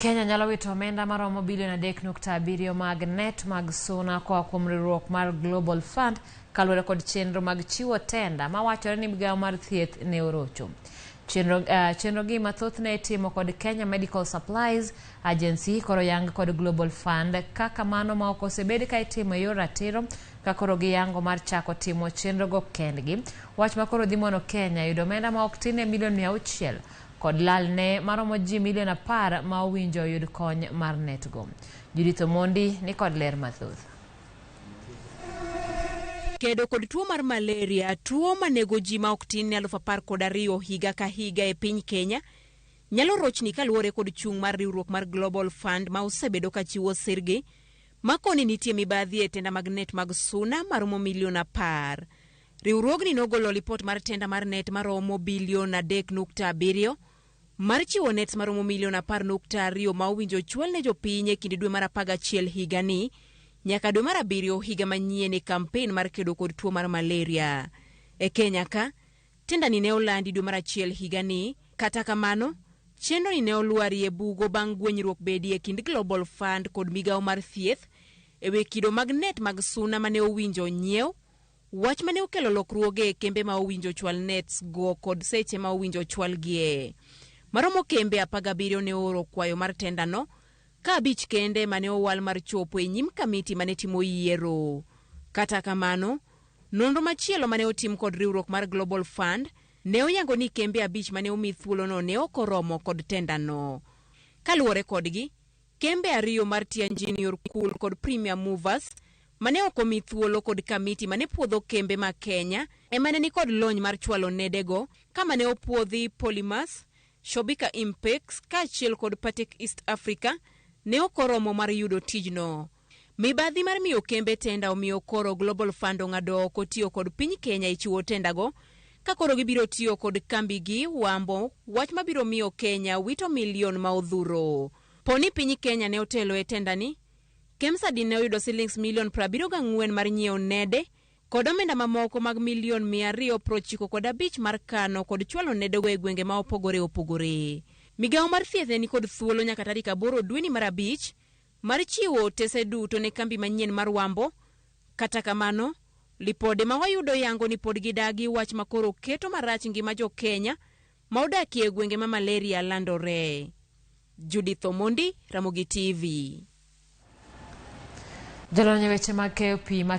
Kenya nyalo wito omenda maromo bilion 3.7 mag net mag suna koa kuom riwruok mar Global Fund kaluwore kod chenro mag chiwo tenda mawachore ni migawo mar thieth ne orocho. Chenro gi mathothne itimo kod Kenya Medical Supplies Agency koro yang kod Global Fund kaka mano ma ok osebed ka itimo e yor ratiro ka koro giyango mar chako timo chenrogo kendgi. Wach ma koro dhi mono Kenya yudo omenda ma ok tin ne milion 600 kod lalne maromo ji milion 10 ma owinjo oyud kony mar netgo. Judith Omondi ni kod ler mathoth. Kedo kod tuo mar malaria, tuo manego ji ma ok tin ne 12,000 higa ka higa e piny Kenya, nyalo rochni kaluwore kod chung' mar riwruok mar Global Fund ma osebedo ka chiwo sirgi ma koni nitie mibadhi e tenda mag net mag suna maromo milion 10. Riwruogni nogolo lipot mar tenda mar net maromo bilion 3.7 mar chiwo nets maromo milion 10.2 ma owinjo chwal ne jopiny e kind dwe mar 11 higani nyaka dwe mar 7 higa manyien e kampen mar kedo kod tuo mar malaria. E Kenya ka, tendani ne olandi dwe mar 1 higani, kata kamano, chenroni ne olwarie e bugo bang' gwenyruok bedie e kind Global Fund kod migawo mar thieth e wi kido mag net mag suna mane owinjo onyiew, wach mane okelo lokruoge e kembe ma owinjo chwal nets go kod seche ma owinjo chwalgie. Maromo kembe 17 ne ooro kwayo mar tendano, ka 5 kende mane owal mar chopo e nyim kamiti mane timo yiero. Kata kamano, nonro machielo mane otim kod riwruok mar Global Fund ne oyango ni kembe 5 mane omi thuolono ne ok oromo kod tendano. Kaluwore kodgi, kembe 2 mar Tianjin Yorkul kod Premier Movers mane ok omi thuolo kod kamiti mane puodho kembe ma Kenya ema ne nikod lony mar chwalo nedego kama ne opuodhi Polymers, Shobika Impex kaachiel kod Patek East Africa ne ok oromo mar yudo tijno. Mibadhi mar miyo kembe tenda omiyo koro Global Fund ong'ado oko tiyo kod piny Kenya e chiwo tendago ka koro gibiro tiyo kod kambigi Wambo, wach mabiro miyo Kenya wito milion ma odhuro. Poni piny Kenya ne otelo e tendani, Kemsa din ne oyudo silings milion 74 mar nyiewo nede kod omenda mamoko mag milion 295 mar kano kod chwalo nedego e gwenge ma opogore opogore. Migawo mar thieth ne nikod thuolo nyaka tarik 8 dweni mar 5 mar chiwo otese duto ne kambi manyien mar Wambo. Kata kamano, lipode ma wayudo yango ni pod gidagi wach ma koro keto marach ngima jo Kenya ma odakie e gwenge ma malaria landore. Judith Omondi, Ramogi TV. Jolony e weche mag keyo pi ma